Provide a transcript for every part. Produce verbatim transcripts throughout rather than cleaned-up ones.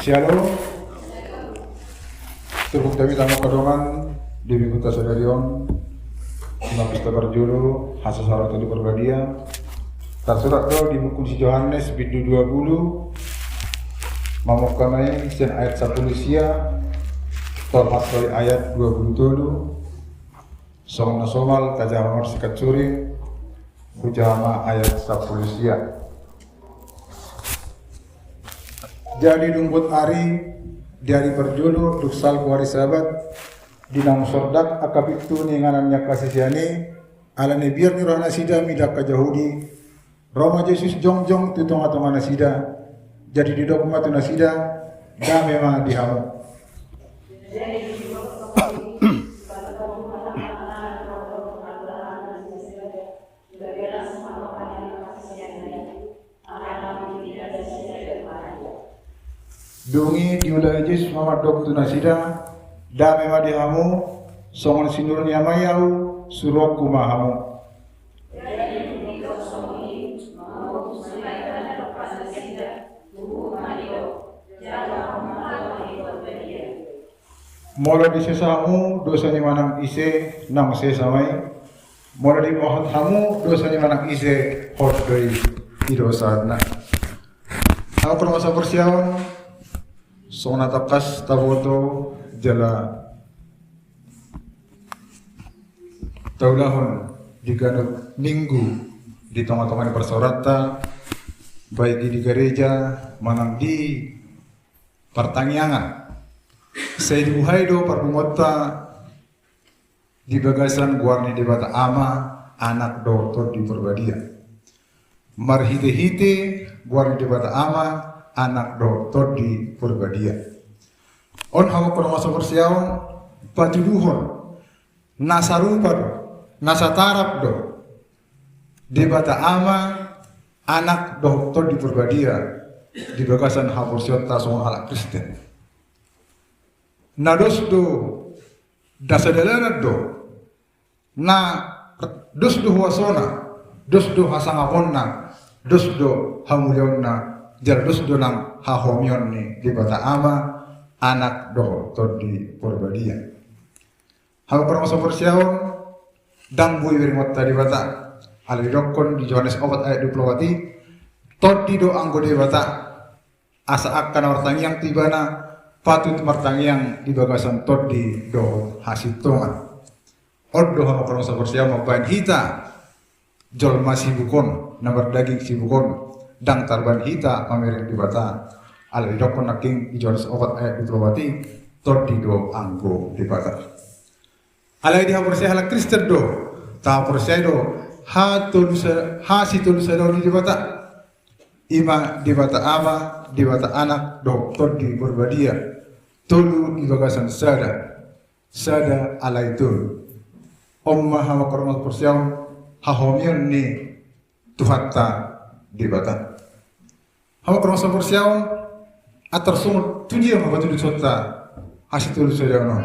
Halo. Turpuk hami tama angka dongan di minggu sadari on. Ima pesta parjolo, hasesaulian di Parbadia. Tarsurat do di buku ni si Johannes bindu dua pulu. Mamungka ma i sian ayat sampulu sia, tolhas ma di ayat dua pulu tolu. Songon na somal, tajaha ma marsikat suring, hujaha ma ayat sampulu sia. Jadi dung bot ari, di ari parjolo, dung salpu ari Sabat, di naung sordak angka pintu ni inganan ni angka sisean i, alani biar ni roha nasida mida angka Jahudi, ro ma Jesus jongjong tu tongatonga nasida, jadi didok ma tu nasida, dame ma di hamu. Dung i diula Jesus ma mandok tu nasida, dame ma di hamu, songon sinuru ni Ama i ahu, suruonku ma hamu. Molo disesa hamu dosa ni manang ise, naung sesa ma i. Molo dibohot hamu dosa ni manang ise, hot do i didosaanna. Angka dongan saporseaon, songon na tangkas taboto jala taulahon di ganup minggu di tongatonga ni parsaoranta, baik i di gareja manang di partangiangan. Sai dibuhai do parbungonta di bagasan goar ni Debata Ama, Anak dohot Tondi Porbadia. Marhitehite goar ni Debata Ama, Anak dohot Tondi Porbadia. On hamu angka dongan saporseaon, patuduhon na sarupa do, na satarap do Debata Ama, Anak dohot Tondi Porbadia di bagasan haporseaonta songon halak Kristen. Na dos do, na sadalanan do, na dos do huasona, dos do hasangaponna, dos do hamuliaonna, jala dos do nang hahomion ni Debata Ama, Anak dohot Tondi Porbadia. Hamu angka dongan saporseaon, ndang boi bere mata Debata. Alai didokkon di Johannes opat ayat dua pulu opat i, Tondi do anggo Debata. Asa angka na martangiang tu Ibana patut martangiang di bagasan tondi dohot hasintongan. On do hamu angka dongan saporseaon mambahen hita jolma sibuk on, na mardaging sibuk on, ndang tarbahen hita pamereng Debata. Alai didokkon nangkin di Johannes opat ayat dua pulu opat i, tondi do anggo Debata. Alai di haporseaon halak Kristen do, tahaporseai do hatolu sa-, hasitolusadaon ni Debata. Ima Debata Ama, Debata Anak dohot Tondi Porbadia. Tolu di bagasan sada, sada alai tolu. On ma hamu angka dongan saporseaon hahomion ni Tuhanta Debata. Hamu angka dongan saporseaon, antar songon tu dia ma patuduhonta hasitolusadaon on?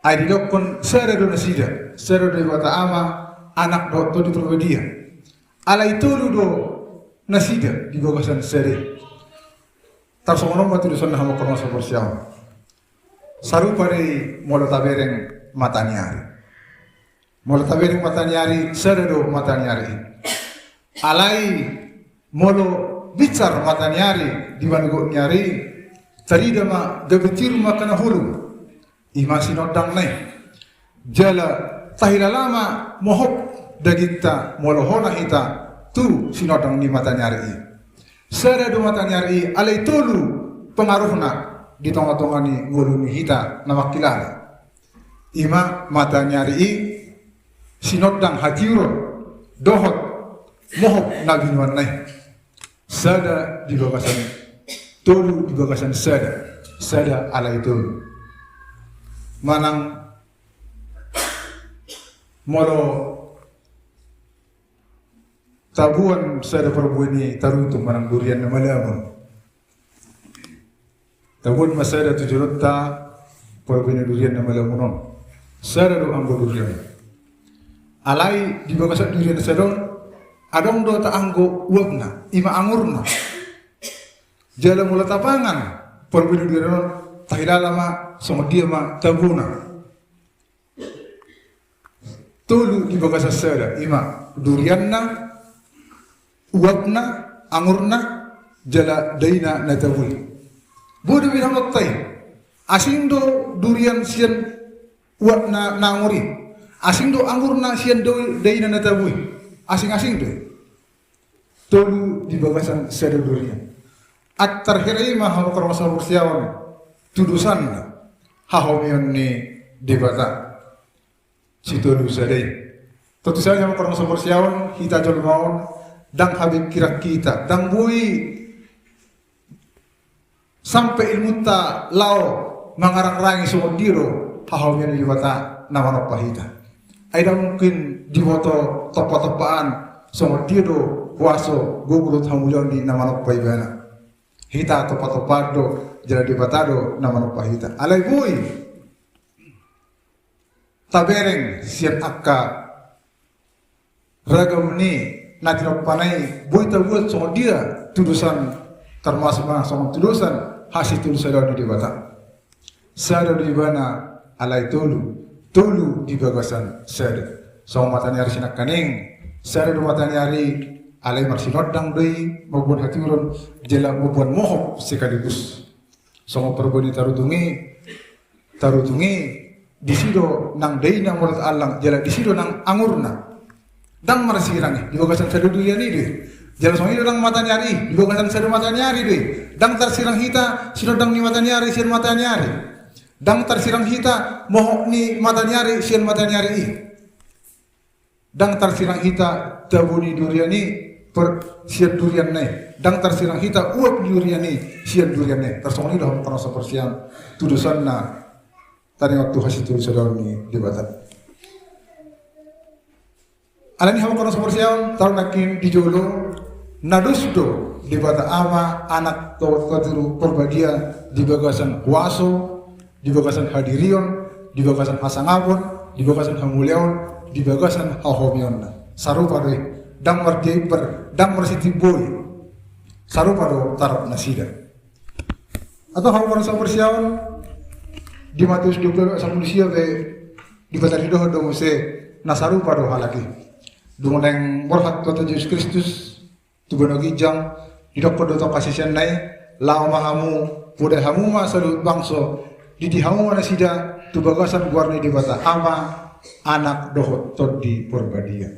Ai didokkon sada do nasida, sada do Debata Ama, Anak dohot Tondi Porbadia. Alai tolu do nasida di bagasan sada i. Tarsongon on ma tuduhonna hamu angka dongan saporseaon. Sarupa do i molo tabereng mata ni ari. Molo tabereng mata ni ari, sada do mata ni ari i. Alai molo binsar mata ni ari di manogot ni ari i, tarida ma gabe tiur ma angka na holom, ima sinondangna i. Jala tahilala ma mohop daginta molo hona hita tu sinondang ni mata ni ari i. Sada do mata ni ari i, alai tolu pengaruhna di tongatonga ni ngolu ni hita na mangkilala. Ima mata ni ari i, sinondang hatiuron dohot mohop na binoanna i. Sada di bagasan tolu di bagasan sada, sada alai tolu. Manang molo taboan sada parbue ni tarutung manang durian na malamun. Taboan ma sada tu jolonta parbue ni durian na malamun on. Sada do anggo durian. Alai di bagasan durian sada on, adong do taanggo uapna, ima angurna. Jala molo tapangan parbue ni durian on, tahilala ma songon dia ma tabona. Tolu di bagasan sada, i ma durianna, uapna, angurna, jala daina na tabo i. Boi do binabotta i. Asing do durian sian uapna na angur i. Asing do anggurna sian do-, daina na tabo i. Asing-asing do. Tolu di bagasan sada durian. Antar hira i ma, hamu angka dongan sahaporseaon, tudosanna hahomion ni Debata. Sitolu sada i. Tontu saja ma, angka dongan sahaporseaon, hita jolma on, ndang habingkiran hita, ndang boi sampe ilmunta laho mangarangrangi songon dia do hahomion ni Debata na manompa hita. Ai ndang mungkin diboto tompa-tompaan songon dia do huaso, gogo dohot hamuliaon ni na manompa ibana. Hita tompa-tompaan do, jala Debata do na manompa hita. Alai boi tabereng sian angka ragam ni na tinompana i, boi tabuat songon dia tudosan, termasuk ma songon tudosan hasitolu sadaon ni Debata. Sada do ibana, alai tolu, tolu di bagasan sada. Songon mataniari sinangkaning, sada do mataniari, alai marsinondang do i, mamboan hatiuron, jala mamboan mohop sekaligus. Songon parbue ni tarutung i, tarutung i, disi do nang daina molo taallang, jala disi do nang angurna. Ndang marsirang i di bagasan sada durian i do i. Jala songon i do nang mataniari i, di bagasan sada mataniari do i. Ndang tarsirang hita sinondang ni mataniari sian mataniari. Ndang tarsirang hita mohop ni mataniari sian mataniari i. Ndang tarsirang hita tabo ni durian i, per-, sian durianna i. Ndang tarsirang hita uap ni durian i sian durianna i. Tarsongon i do, hamu angka dongan sahaporseaon, tudosanna taringot tu hasitolu sadaon ni Debata. Alani i, hamu angka dongan sahaporseaon, tarutung nangkin di jolo, na dos do Debata Ama, Anak dohot Tondi Porbadia di bagasan huaso, di bagasan hadirion, di bagasan hasangapon, di bagasan hamuliaon, di bagasan hahomionna. Sarupa do i, ndang mardia imbar, ndang marsitimbo i. Sarupa do tarap nasida. Antong, hamu angka dongan sahaporseaon, di Mateus dua puluh ayat sampulu sia pe dipataridohon do muse na sarupa do halak i. Dung naeng borhat Tuhanta Jesus Kristus tu banua ginjang, didokkon do tu angka siseanna i, laho ma hamu, podai hamu ma saluhut bangso, didi hamu ma nasida tu bagasan goar ni Debata Ama, Anak dohot Tondi Porbadia.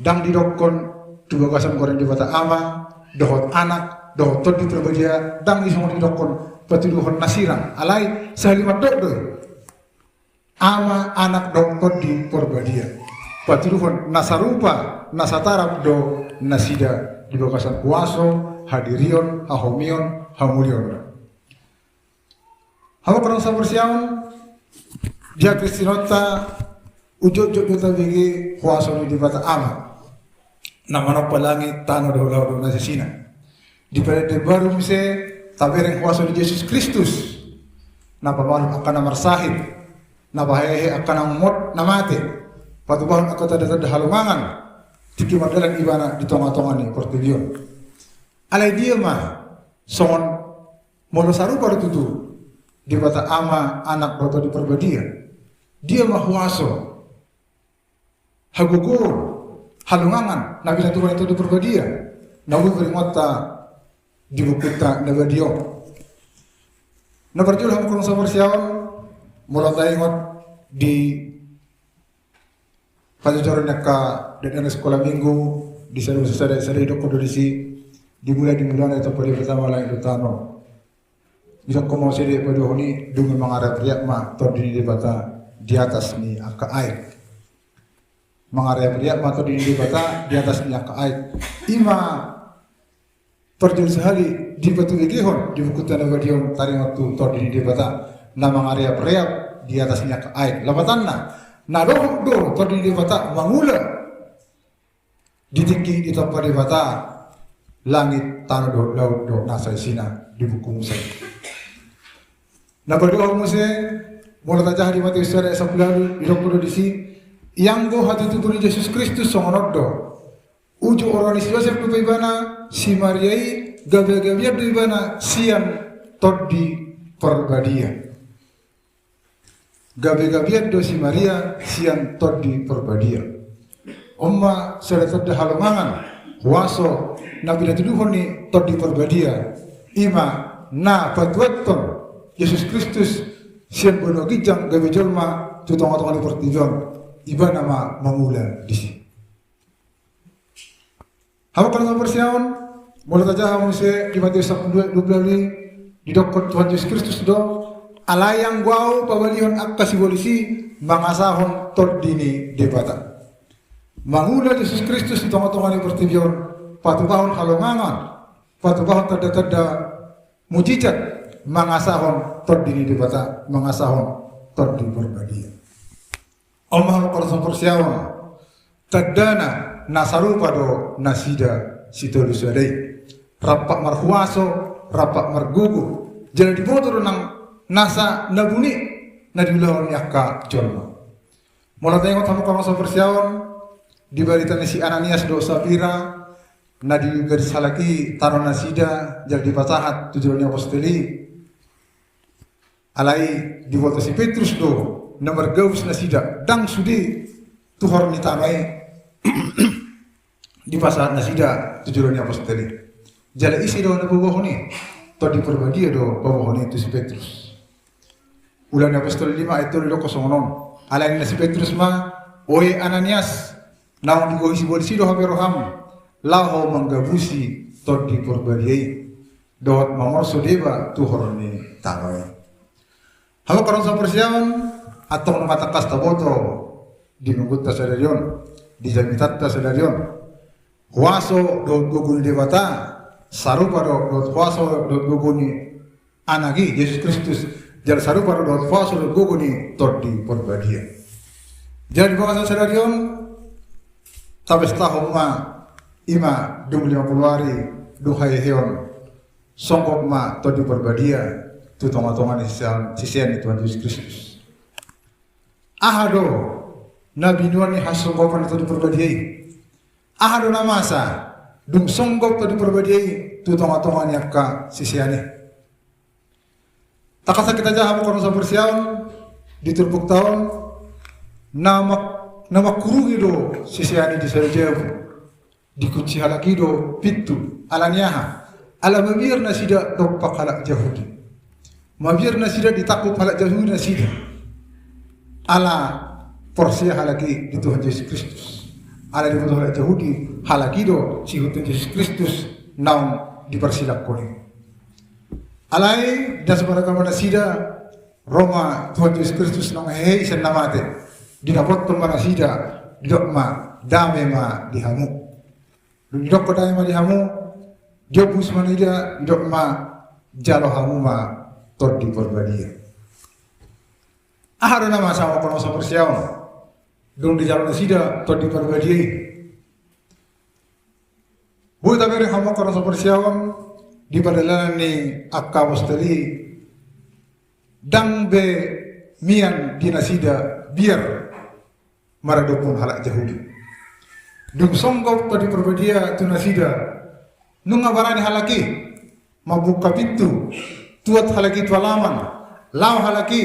Ndang didokkon tu bagasan goar ni Debata Ama, dohot Anak, dohot Tondi Porbadia, ndang i songon didokkon patuduhon na sirang, alai sahali mandok do i. Ama, Anak dohot Tondi Porbadia. Patuduhon na sarupa, na satarap do nasida di bagasan huaso, hadirion, hahomion, hamuliaon. Hamu angka dongan sahaporseaon, di hakristenonta, jotjot do tabege huaso ni Debata Ama na manompa langit, tano dohot laut dohot na siisina. Di Parjanjian Baru muse tabereng huaso ni Jesus Kristus, na pamalum angka na marsahit, na pahehe angka na mot, na mate, patupahon angka tanda-tanda halongangan, tingki mardalan Ibana di tonga-tonga ni portibi on. Alai dia ma songon, molo sarupa do tutu Debata Ama, Anak dohot Tondi Porbadia, dia ma huaso, hagogoon, halongangan na pinatupa ni Tondi Porbadia na boi huringot di bukunta na badia on. Na parjolo, hamu angka dongan sahaporseaon, molo taingot di pajajaran ni angka dakdanak Sekolah Minggu, di sada, sada, sada didokkon do disi, dimulai, dimulai na ditompa Debata ma langit dohot tano. Didokkon ma muse di ayat paduahon i, dung i mangareap-reap ma Tondi ni Debata di atas ni angka aek. Mangareap-reap ma Tondi ni Debata di atas ni angka aek. I ma parjolo sahali dipatabegehon di bukunta na badia on taringot tu Tondi ni Debata na mangareap-reap di atas ni angka aek. Lapatanna, na dohot do Tondi ni Debata mangula di tingki ditompa Debata langit, tano dohot laut dohot na siisina di buku Musa. Na paduahon muse, molo tajaha di Mateus sada ayat sampulu ualu, didokkon do disi, ianggo hatutubu ni Jesus Kristus songon on do. Uju roha ni si Josep dope ibana, si Maria i, gabe-gabean do ibana sian Tondi Parbadia. Gabe-gabean do si Maria sian Tondi Parbadia. On ma sada tanda halongangan, huaso na pinatuduhon ni Tondi Parbadia, i ma na patuathon Jesus Kristus sian banua ginjang gabe jolma tu tonga-tonga ni portibi on, ibana ma mangula disi. Hamu angka na so parsiaon, molo tajaha muse di Mateus sampulu dua, dua pulu lima, didokkon Tuhan Jesus Kristus do, alai anggo ahu pabalihon angka sibolis i mangasahon Tondi ni Debata. Mangula Jesus Kristus di tonga-tonga ni portibi on, patupahon halongangan, patupahon tanda-tanda mujizat, mangasahon Tondi ni Debata, mangasahon Tondi Parbadia. On ma hamu angka na so parsiaon, tandana na sarupa do nasida sitolu sada i. Rampak marhuaso, rampak margogo. Jala diboto do nang nasa na buni na diulahon ni angka jolma. Molo taingot hamu angka na so parsiaon, di barita ni si Ananias dohot Sapira, na digadis halak i tano nasida, jala dipasahat tu jolo ni apostel i. Alai diboto si Petrus do na margabus nasida, ndang sude tuhor ni tano i dipasahat nasida tu jolo ni apostel i. Jala ise do na paboahon i? Tondi Parbadia do paboahon i tu si Petrus. Ulaon ni Apostel lima ayat tolu didokkon songon on. Alai ninna si Petrus ma, "Oe Ananias, naung digohi sibolis i do hape roham, laho manggabusi Tondi Parbadia i, dohot mamorso deba tuhor ni tano i." Hamu angka na so parsiaon, antong nunga tangkas taboto di minggunta sadari on, di jamitanta sadari on. Huaso dohot gogo ni Debata sarupa do dohot huaso dohot gogo ni Anak i Jesus Kristus, jala sarupa do dohot huaso dohot gogo ni Tondi Parbadia. Jala di bagasan sadari on, tapestahon ma, i ma dung lima pulu ari, dung haheheon, songgop ma Tondi Parbadia tu tonga-tonga ni sisean, sisean ni Tuhan Jesus Kristus. Aha do na binoan ni hasonggopan ni Tondi Parbadia i? Aha do na masa dung songgop Tondi Parbadia i tu tonga-tonga ni angka sisean i? Tangkas hita jaha hamu angka na so parsiaon, di turpukta on, na mak-, na mangkurungi do sisean i di sada jabu. Dikunci halak i do pintu, ala ni aha? Ala mabiar nasida dompak halak Jahudi. Mabiar nasida ditangkup halak Jahudi nasida. Ala porsea halak i di Tuhan Jesus Kristus. Ala diboto halak Jahudi, halak i do siihuthon Jesus Kristus naung diparsilangkon i. Alai, das maragama nasida, ro ma Tuhan Jesus Kristus naung hehe i sian na mate. Didapothon ma nasida, didok ma, "Dame ma di hamu." Dung didok, "Dame ma di hamu," diombus ma nasida, didok ma, "Jalo hamu ma Tondi Parbadia." Aha do na masa hamu angka na so parsiaon dung dijalo nasida Tondi Parbadia i? Boi tabereng hamu angka na so parsiaon, di pardalanan ni angka apostel i, ndang be mian di nasida biar maradophon halak Jahudi. Dung songgop Tondi Parbadia tu nasida, nunga barani halak i mambuka pintu, tuat halak i tu alaman, laho halak i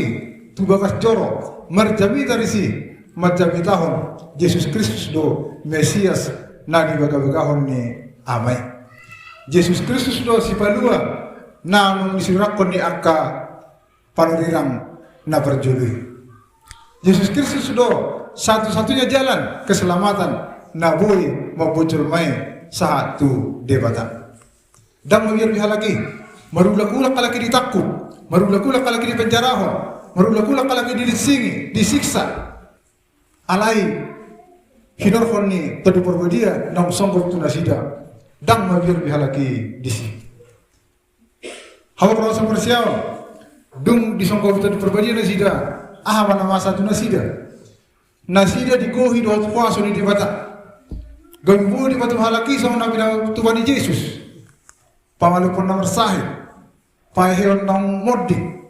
tu bagas joro, marjamita disi, marjamitahon Jesus Kristus do Mesias na dibagabagahon ni Ama i. Jesus Kristus do Sipalua naung disurakkon ni angka panurirang na parjolo i. Jesus Kristus do satu-satunya jalan keselamatan na boi mamboan jolma i sahat tu Debata. Ndang mabiar be halak i, marulak-ulak halak i ditangkup, marulak-ulak halak i dipenjarahon, marulak-ulak halak i dilinsingi, disiksa. Alai hinorhon ni Tondi Parbadia naung songgop tu nasida, ndang mabiar be halak i disi. Hamu angka na so parsiaon, dung disonggopi Tondi Parbadia nasida, aha ma na masa tu nasida? Nasida digohi dohot huaso ni Debata. Gabe boi dipatupa halak i songon na pinatupa ni Jesus. Pangalophon na marsahit, paheheon na monding,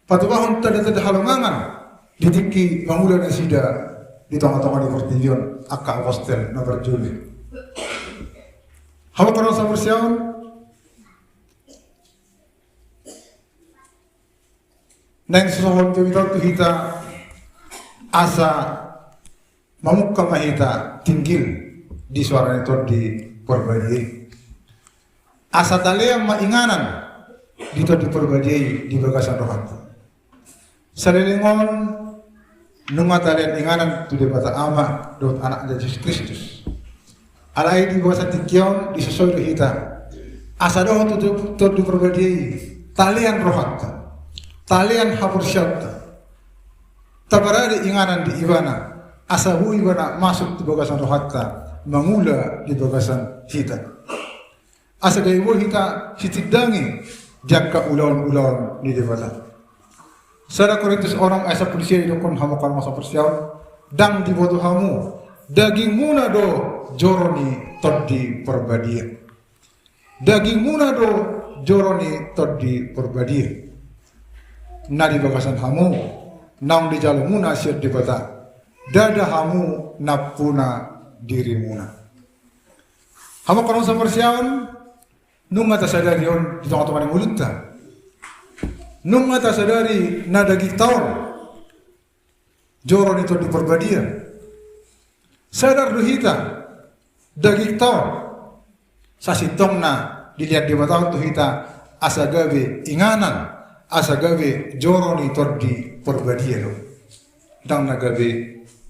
patupahon tanda-tanda halongangan di tingki mangula nasida di tonga-tonga ni portibi on, angka apostel na parjolo i. Hamu angka na so parsiaon, Naeng sisohonon tu hita, tu hita, asa mamungka ma hita tinggil di soara ni Tondi Porbadia i. Asa talean ma inganan di Tondi Porbadia i di bagasan rohanta. Saleleng on, nunga talean inganan tu Debata Ama dohot Anakna Jesus Kristus. Alai di bagasan tingki on disosoi do hita asa dohot tu Tondi Porbadia i talean rohanta, talean haporseaonta, taparade inganan di Ibana, asa boi Ibana masuk tu bagasan rohanta, mangula di bagasan hita. Asa gabe boi hita sitindangi di angka ulaon-ulaon ni Debata. Sada Korintus onom ayat sampulu sia didokkon, hamu angka dongan sahaporseaon, ndang diboto hamu, dagingmuna do joro ni Tondi Porbadia. Dagingmuna do joro ni Tondi Porbadia. Na di bagasan hamu, naung dijalomuna sian Debata, ndada hamu nampuna dirimuna. Hamu angka dongan sahaporseaon, nunga tasadari on di tonga-tonga ni ngolunta. Nunga tasadari na dagingta on joro ni Tondi Porbadia. Sadar do hita dagingta on sasintongna dilehon Debata on tu hita asa gabe inganan, asa gabe joro ni Tondi Porbadia do. Ndang na gabe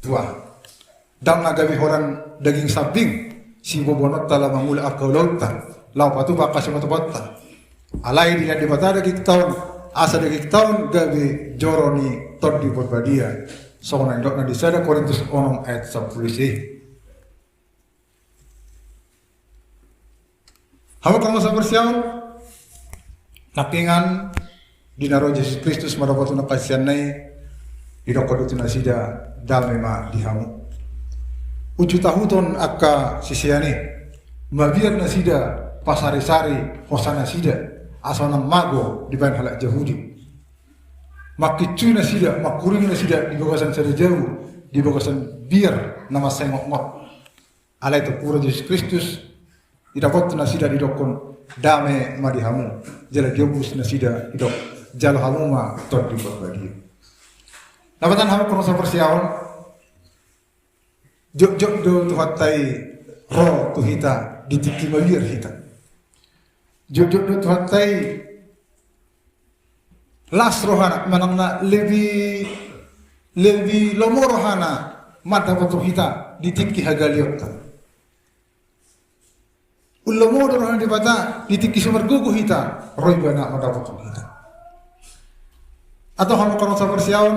tu aha. Ndang na gabe holan daging sambing, siboanonta laho mangula angka ulaonta, laho patupa angka sipatupaonta. Alai dilehon Debata dagingta on, asa dagingta on gabe joro ni Tondi Porbadia. Songon na nidokna di sada Korintus onom ayat sampulu sia i. Hamu angka dongan sahaporseaon, nangkiningan di na ro Jesus Kristus mandapothon angka siseanna i, didokkon do tu nasida, dame ma di hamu. Uju tahuton angka sisean i, mabiar nasida pasari-sari hosa nasida, asa unang mago dibahen halak Jahudi. Mangkinsui nasida, mangkuringi nasida di bagasan sada jabu, di bagasan biar na mansai ngotngot. Alai tu pura Jesus Kristus, didapothon nasida didokkon, dame ma di hamu, jala diombus nasida didok, jalo hamu ma Tondi Porbadia. Dapatan hamu angka dongan sahaporseaon, jotjot do Tuhanta i ro tu hita di tingki mabiar hita. Jotjot do Tuhanta i las rohana, manang na lebih, lebih lomo rohana mandapothon hita di tingki hagaleonta. Umlomo do roha ni Debata di tingki so margogo hita, ro Ibana mandapothon hita. Antong hamu angka dongan sahaporseaon,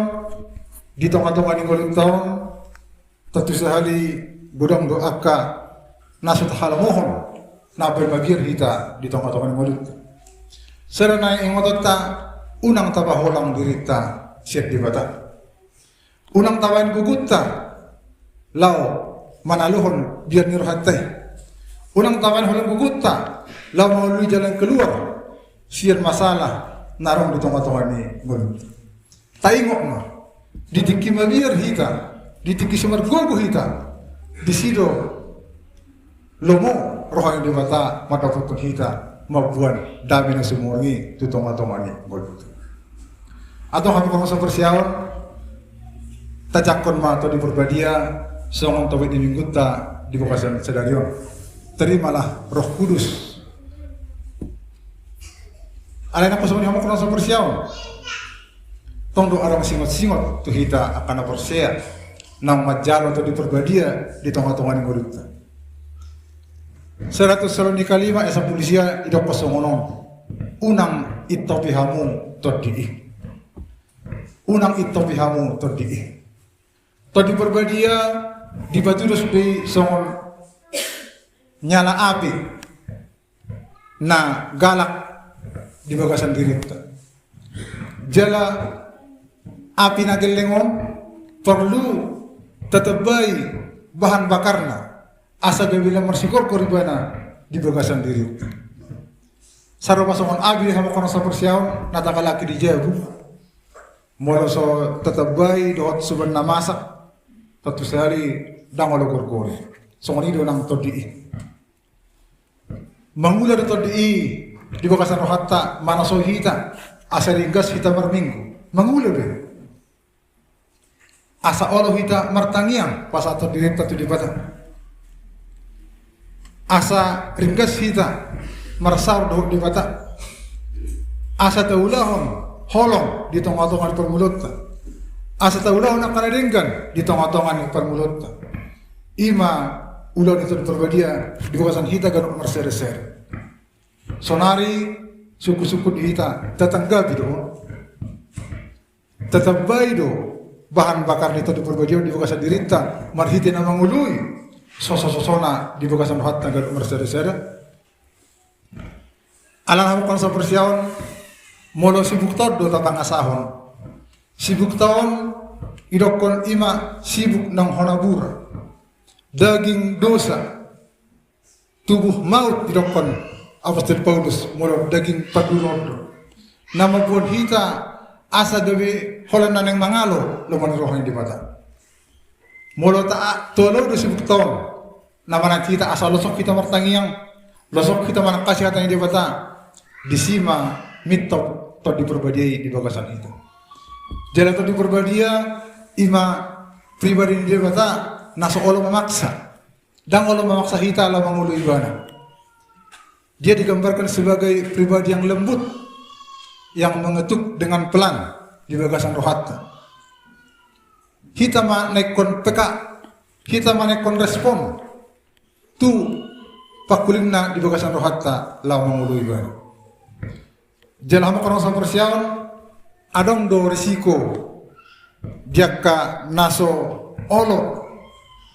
di tonga-tonga ni ngolunta on, tontu sahali godang do angka na so tahalomohon, na baen mabiar hita di tonga-tonga ni ngolunta. Sada na ingotonta, unang tapaholang dirinta sian Debata. Unang tabaen gogonta laho manaluhon biar ni rohanta i. Unang tabaen holan gogonta laho mangoloi jalan keluar sian masalah na adong di tonga-tonga ni ngolunta. Taingot ma, di tingki mabiar hita, di tingki so margogo hita, disi do lomo roha ni Debata mandapothon hita, mamboan dame na sumurung i tu tonga-tonga ni ngolunta. Antong hamu angka dongan sahaporseaon, tajangkon ma Tondi Porbadia songon topik ni minggunta di bagasan sadari on. Terimalah Roh Kudus. Alai nang songon i hamu angka dongan sahaporseaon, tong do adong singot-singot tu hita angka na porsea naung manjalo Tondi Porbadia di tonga-tonga ni ngolunta. Sada Tesalonika lima ayat sampulu sia didokkon songon on, unang intopi hamu Tondi i. Unang intopi hamu Tondi i. Tondi Porbadia dipatudos be i songon nyala api na galak di bagasan dirinta. Jala api na gelleng on porlu tatambai bahan bakarna, asa gabe lam marsigorgor ibana di bagasan dirinta. Sarupa songon api hamu angka dongan sahaporseaon na tagalaki di jabu. Molo so tatambai dohot suban na masak, tontu sahali ndang olo gorgori. Songon i do nang Tondi i. Mangula do Tondi i di bagasan rohanta, manasoi hita asa ringgas hita marminggu. mangula be. Asa olo hita martangiang pasahathon dirinta tu Debata. Asa ringgas hita marsaor dohot Debata. Asa taulahon holong di tonga-tonga ni parngoluonta. Asa taulahon angka na denggan di tonga-tonga ni parngoluonta. I ma ulaon ni Tondi Parbadia di bagasan hita ganup marsere-sere. Sonari sungkun-sungkun di hita tatanggapi do, tatambai do bahan bakar ni Tondi Parbadia di bagasan dirinta marhite na mangoloi soso-sosona di bagasan rohanta ganup marsere-sere. Alana hamu angka na saparsiaon, molo sibukta on do tapangasahon. Sibukta on idokkon i ma sibuk naung hona bura, daging dosa, tubuh maut didokkon apostel Paulus molo daging parduruon do. Na mamboan hita asa gabe holan na naeng mangalo lomo ni roha ni Debata. Molo ta, toloi do sibukta on, na manat hita asa losok hita martangiang, losok hita manangkasi hata ni Debata, disi ma mintop Tondi Parbadia i di bagasan hita. Jala Tondi Parbadia i ma pribadi ni Debata na so olo mamaksa. Ndang olo mamaksa hita laho mangoloi ibana. Dia digambarkan sebagai pribadi yang lembut, yang mengetuk dengan pelan di bagasan rohanta. Hita ma na ingkon peka, hita ma na ingkon respon tu pangkulinna di bagasan rohanta laho mangoloi ibana. Jala hamu angka na saparsiaon, adong do risiko di angka na so olo,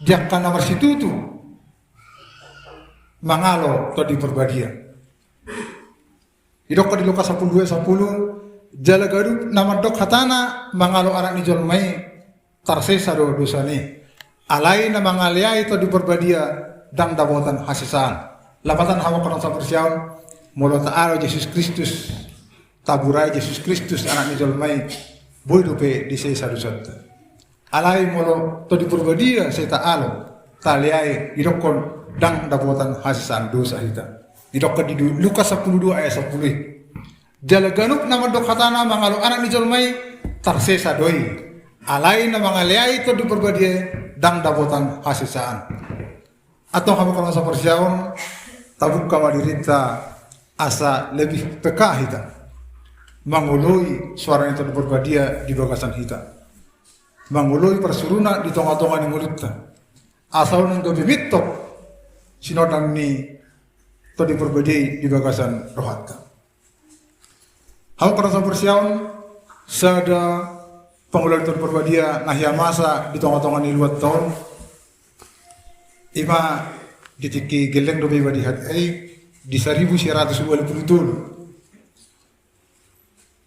di angka na marsitutu mangalo Tondi Parbadia. Didok di Lukas sampulu dua sampulu, jala ganup na mandok hatana mangalo Anak ni jolma i, tarsesa do dosana i. Alai na mangaleai Tondi Parbadia ndang dapotan hasesaan. Lapatan hamu angka na saparsiaon, molo taalo Jesus Kristus, taburai Jesus Kristus Anak ni jolma i, boi dope disesa dosanta. Alai molo Tondi Parbadia sai taalo, taleai, didokkon ndang dapotan hasesaan dosa hita. Didok di du-, Lukas sampulu dua ayat sampulu i. Jala ganup na mandok hatana mangalo Anak ni jolma i, tarsesa do i. Alai na mangaleai Tondi Parbadia i ndang dapotan hasesaan. Antong hamu angka na saparsiaon, tabuka ma dirinta asa lebih peka hita mangoloi suara ni Tondi Parbadia di bagasan hita, mangoloi parsuruna di tonga-tonga ni ngolunta, asa unang gabe mintop sinondang ni Tondi Parbadia i di bagasan rohanta. Hamu angka na saparsiaon, sada pangula ni Tondi Parbadia na hea masa di tonga-tonga ni luatta on, i ma di tingki gelleng dope iba di hatiha i, di saribu sia ratus ualu pulu tolu.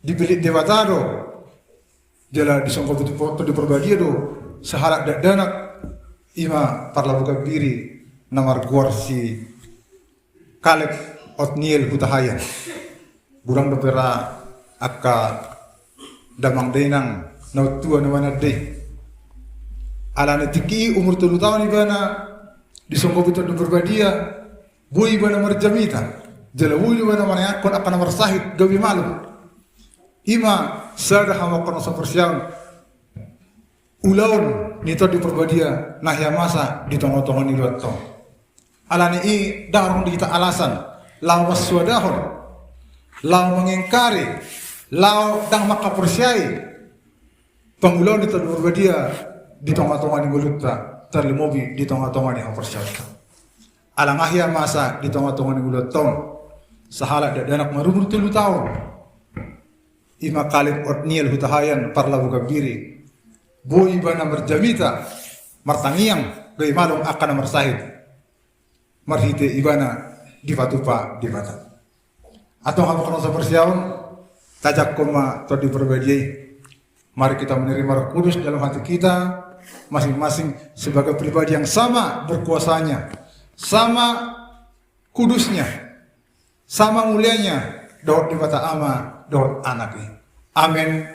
Dipillit Debata do, jala disonggot Tondi Parbadia do sahalak dakdanak, i ma parlaboan gambiri na margoar si Kaleb Otniel Hutahaean. Godang dope ra angka damang dainang na tua na manat i. Alani tingki i umur tolu taon ibana disonggot Tondi Parbadia, boi ibana marjamita, jala boi ibana manangihon angka na marsahit gabe malum. I ma sada, hamu angka na saparsiaon, ulaon ni Tondi Parbadia na hea masa di tonga-tonga ni luatta on. Alani i ndang adong di hita alasan laho mansoadahon, laho mengingkari, laho ndang mangkaporseai pangulaon ni Tondi Parbadia di tonga-tonga ni ngolunta, tarlumobi di tonga-tonga ni haporseaonta. Ala nga hea masa di tonga-tonga ni ngolunta on, sahalak dakdanak marumur tolu taon, i ma Kaleb Otniel Hutahaean parlaboan gambiri, boi ibana marjamita, martangiang, gabe malum angka na marsahit, marhite ibana dipatupa Debata. Antong hamu angka na saparsiaon, tajangkon ma Tondi Parbadia i. Mari kita menerima Roh Kudus dalam hati kita masing-masing sebagai pribadi yang sama berkuasanya, sama kudusnya, sama mulianya dohot Debata Ama dohot Anak i. Amen.